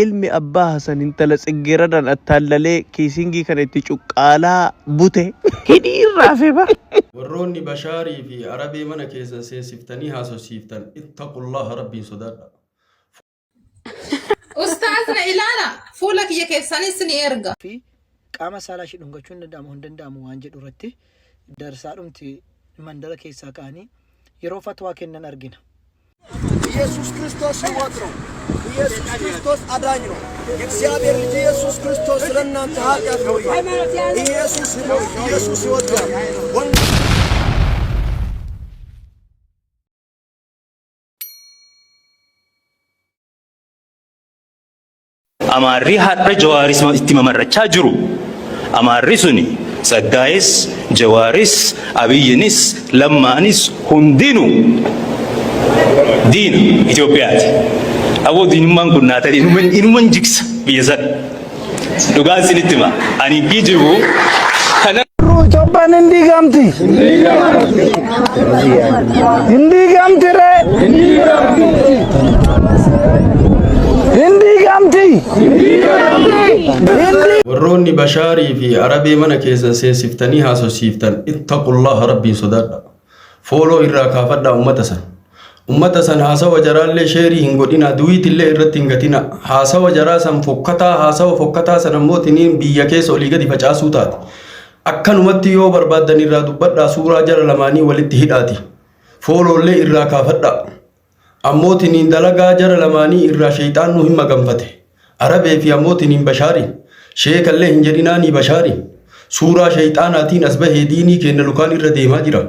Ilmi Abbaa Hasan intala Tsiggeeradaan attaallalee kiisingii kana itti cuqqaalaa bute. Hidhii irraa hafe bar. Warroonni Bashaarii fi Arabee mana keessan seensiftanii haasofsiiftan ittaqullaha Rabbiin sodaadha. Ustaaz na ilaala fuula kiyya keessanis ni erga. fi qaama saalaa ishee dhungachuun ni danda'ama hin danda'amu waan jedhu irratti darsaadhumti mandara keessaa ka'anii yeroo fatwaa kennan argina. ኢየሱስ ክርስቶስ ሕይወት ነው። ኢየሱስ ክርስቶስ አዳኝ ነው። የእግዚአብሔር ልጅ ኢየሱስ ክርስቶስ ስለ እናንተ ኃጢአት ነው። ኢየሱስ ኢየሱስ ሕይወት ነው። Amaarri har'a Jawaaris itti mamarrachaa jiru. Amaarri suni Tsaggaayes, Jawaaris, Abiyyinis, Lammaanis hundinuu diina Itoophiyaati. Aboo diinummaan kun naa ta'e inuman jigsa biyya sana. Dhugaan isinitti hima. Ani hin kijibu. Kana Itoophiyaan hin diigamti. Hin diigamti ree. Hin diigamti. Warroonni Bashaarii fi Arabee mana keessan seensiftanii haasofsiiftan ittaqullaha Rabbiin sodaadha. Fooloo irraa kaafadhaa ummata san. Ummata san haasawa jaraallee sheerii hin godhinaa duwiitillee irratti hin gatinaa. Haasawa jaraa san fokkataa haasawa fokkataa san ammoo tiniin biyya keessa olii gadi facaasuu taate. Akkanumatti yoo barbaaddan irraa dubbadhaa suuraa jara lamaanii walitti hidhaati. Fooloollee irraa kaafadhaa. Ammoo tiniin dalagaa jara lamaanii irraa sheeyxaannuu hin maganfate. Arabee fi ammoo tiniin Bashaariin. Sheekallee hin jedhinaanii Bashaariin. Suuraa sheeyxaanaatiin as bahee diinii keenna lukaan irra deemaa jira.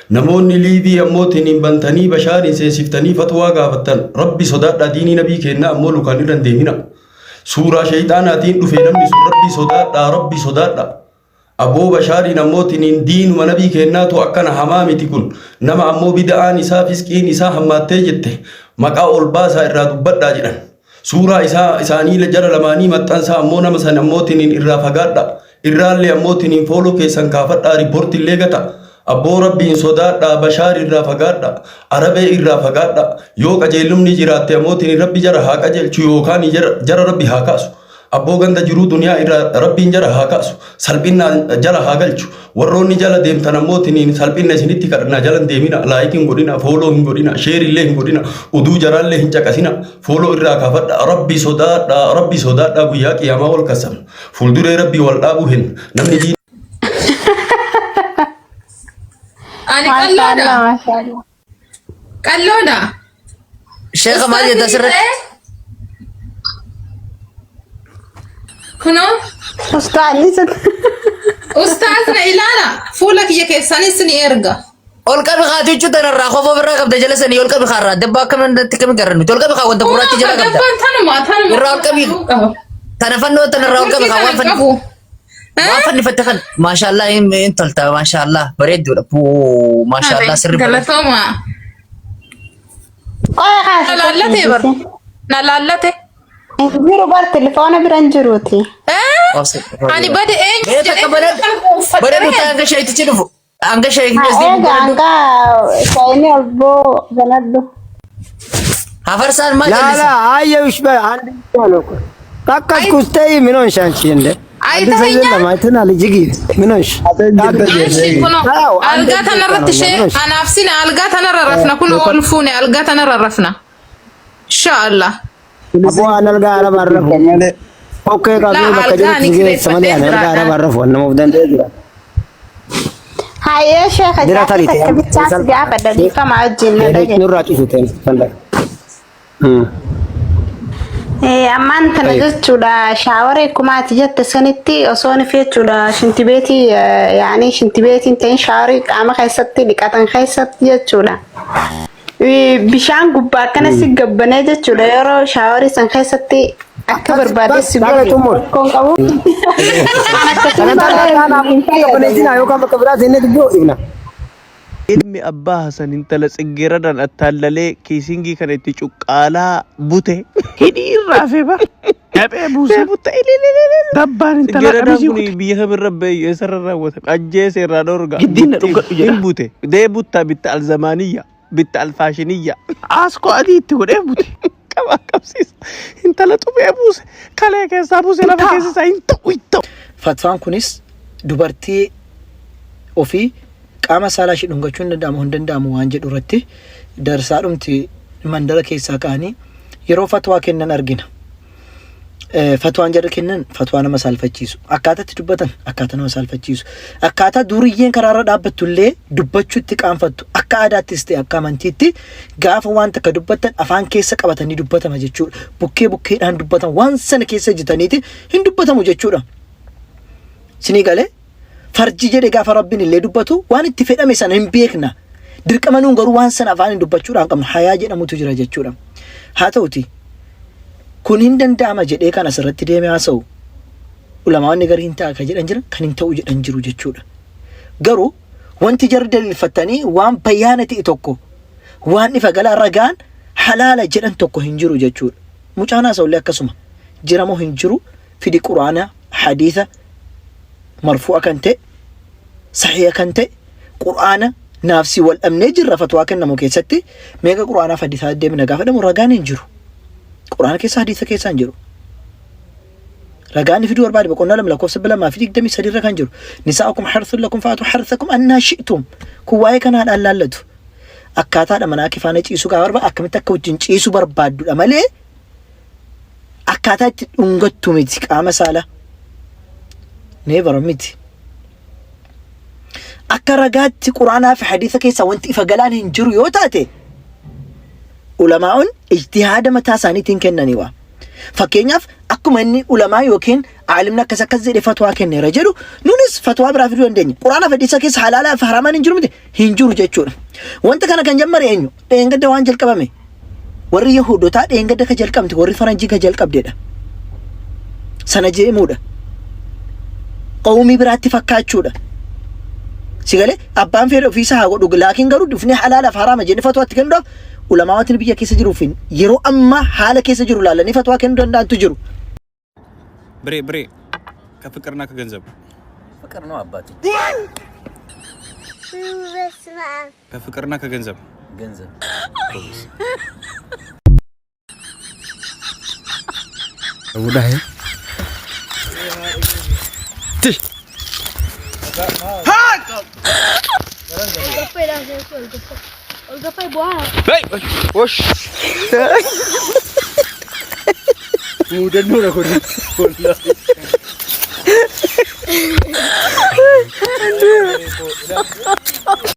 Namoonni liivii ammoo tiniin bantanii Bashaariin seensiftanii fatwaa gaafattan Rabbi sodaadhaa diinii nabii keennaa ammoo lukaan irra hin deemina. Suuraa sheeyxaanaatiin dhufee namni sun Rabbi sodaadhaa Rabbi sodaadhaa. Aboo Bashaariin ammoo tiniin diinuma nabii keennaatu akkana hamaa miti kun nama ammoo bida'aan isaa fisqiin isaa hammaattee jette maqaa ol baasaa irraa dubbadhaa jedhan. Suuraa isaa isaanii jara lamaanii maxxansaa ammoo nama san ammoo tiniin irraa fagaadhaa. Irraallee ammoo tiniin fooloo keessan kaafadhaa riippoortillee gata. Abboo Rabbiin sodaadhaa Bashaar irraa fagaadhaa Arabee irraa fagaadhaa yoo qajeellumni jiraatte ammoo tiniin Rabbi jara haa qajeelchu yookaan jara Rabbi haa kaasu. Abboo ganda jiruu duniyaa irraa Rabbiin jara haa kaasu. Salphinna jala haa galchu. Warroonni jala deemtan ammoo tiniin salphinna isinitti kadhanna jala hin deemina. Laayik hin godhina, fooloo hin godhina, sheer illee hin godhina, uduu jaraallee hin caqasina. Fooloo irraa kaafadha. Rabbi sodaadha, Rabbi sodaadha guyyaa qiyaamaa wal kassabna. Fuulduree Rabbii wal dhaabuu hin. Namni diin Ani qalloodha. Maashaallah maashaallah. Qalloodha. Sheekha maal jetta asirratti? Kunoo Ustaazni sun. ustaaz na ilaala fuula kiyya keessanis ni erga. Ol qabi haati jechuun tanarraa kofa ofirraa qabda jala sanii ol qabi kaarraa dabbaa akkam dandatti akkami garra nuti ol qabi kaa wanta Kunoo gurraacha jala qabda. dabbaan tanuma tanuma. Irraa ol qabi. Tana fannoo tanarraa ol qabi kaa waan fanni qabu. waan fannifatte kan maashaallah hin hin tolta maashaallah bareedduudha. Puu maashaallah sirri bareeddu. Galatooma. Qoya Na kaasa laallate bar. Na laallate. Jiru bar telefoona bira hin jiruuti. Eh? Obsi. Ani bade eenyu Mee takka jedhee bareedu bareedu uffadhe. ta'e hanga sheektichi dhufu. Hanga sheekni as Haa deemu eega bareedu. hanga shayini ol boo banadhu. Hafarsaan maal Laa jallisa? laa አየሁሽ በአንድ ብቻ ነው እኮ ጠቀስኩት። ተይ ምን ሆንሽ አንቺ? እንደ አዲስ አይተኸኛል? አይደለም አይተናል። እጅግ ምን ሆንሽ? እሺ kunoo አዎ አንድ algaa ብቻ ነው። tanarratti ምን ishee ሆንሽ? anaaf sina algaa tanarra rafna kunoo ol fuune algaa tanarra rafna. Inshaallah. አቦ አን አልጋ አረብ አረፉ ኦኬ ቀቢ Laa በከ algaa ጅሩት ani ጌ ሰመሌ kireeffadhee አን አልጋ jiraadha. አረብ አረፉ ነሞፍ ደንደ ጅራ Hayyee sheeka Dira gaaffii tarii takka ta'e bichaa si gaafadha dhiifama wajjin na dhagaye. nurraa cisu ta'e fandara. Ammaan tana jechuudha shaawara akkuma ati jette sanitti osoo nufi jechuudha shintibeetii yaani shintibeetiin ta'in shaawarii qaama keessatti dhiqatan keessatti jechuudha. Bishaan gubbaa akkana si gabbanee jechuudha yeroo shaawarii san keessatti akka barbaade si Dhaala godhu xumur. rakkoon qabu. An akkasuma Sagantaa hin fayyadamu. qabbaneessinaa yookaan bakka biraa seennee dubbii ho'ifna. Ilmi Abbaa Hasan intala Tsiggeeradaan attaallalee kiisingii kana itti cuqqaalaa bute. Hidhii irraa hafe bar. Dhaphee buusa. Butta ililililil. Dabbaan intala Tsiggeeradaan qamisii kun kute. biyya kamirra bahe eessarra raawwatame ajjeese irraa dhorga. Giddiin na dhungadhu jedha. Hin bute. Dee butta bitta alzamaaniyya bitta alfaashiniyya. Aaskoo adii itti godhee bute. Qabaa qabsiisa. Intala xumee buuse. Kalee keessaa buuse lafa keessa isaa hin ta'u hin ta'u. Fatwaan kunis dubartii ofii qaama saalaa ishee dhungachuu hin danda'amu hin danda'amu waan jedhu irratti darsaadhumti mandara keessaa ka'anii yeroo fatwaa kennan argina. Fatwaan jarri kennan fatwaa nama saalfachiisu. Akkaataa itti dubbatan akkaataa nama saalfachiisu. Akkaataa duriyyeen karaarra dhaabbattu illee dubbachuutti qaanfattu. Akka aadaattis ta'e akka amantiitti gaafa waan takka dubbattan afaan keessa qabatanii dubbatama jechuudha. Bukkee bukkeedhaan dubbatan waan sana keessa ejjetaniiti hin dubbatamu jechuudha. Sinii galee farjii jedhe gaafa rabbiin illee dubbatu waan itti fedhame sana hin beekna. Dirqama nuun garuu waan sana afaan hin dubbachuudhaan qabnu hayaa jedhamutu jira jechuudha. Haa ta'uti kun hin danda'ama jedhee kan asirratti deemee haasa'u ulamaawwanni garii hin ta'a kan jedhan jira kan hin ta'u jedhan jiru jechuudha. Garuu wanti jarri daliilfattanii waan bayaana ta'e tokko waan ifa galaa ragaan halaala jedhan tokko hin jiru jechuudha. Mucaan haasa'ullee akkasuma jira moo hin jiru fidi quraana hadiisa marfu'a kan ta'e sahiha kan ta'e quraana naaf si wal dhabnee jirra fatwaa kennamu keessatti meeqa quraanaaf hadiisaa deemna gaafa jedhamu ragaan hin jiru. Quraana keessa hadiisa keessa hin jiru. Ragaan fiduu barbaade boqonnaa 2 lakkoofsa 223 irra kan jiru. Nisaa'ukum harthun lakum fa'atu harthakum annaa shi'tum. Kun waa'ee kanaadhaan laallatu. Akkaataadha manaa kee faana ciisuu gaafa barbaadu akkamitti akka wajjin ciisuu barbaaddudha malee akkaataa itti dhungattu miti qaama saalaa. Never miti. Akka ragaatti quraanaa fi hadiisa keessaa wanti ifa galaan hin jiru yoo taate ulamaa'oon ijtihaada mataa isaaniitiin kennanii waa. Fakkeenyaaf akkuma inni ulamaa yookiin aalimni akkas akkas jedhe fatwaa kenneera jedhu nunis fatwaa biraa fiduu dandeenya. Quraana fi hadiisa keessa halaalaa fi haramaan hin jiru miti hin jiru jechuudha. Wanta kana kan jammare eenyu? Dheengadda waan jalqabame. Warri Yahudotaa dheengadda ka jalqabde warri faranjii ka jalqabdedha. Sana jeemuudha. Qawmii biraatti fakkaachuudha. Si galee abbaan fedhe ofiisaa haa godhu laakiin garuu dhufnee halaalaaf haraama jennee fatwaa itti kennuudhaaf ulamaawwan biyya keessa jiruu fi yeroo ammaa haala keessa jiru laalanii fatwaa kennuu danda'antu jiru. ብሬ ብሬ ከፍቅርና ከገንዘብ ፍቅር ነው አባቴ። ከፍቅርና ከገንዘብ ገንዘብ።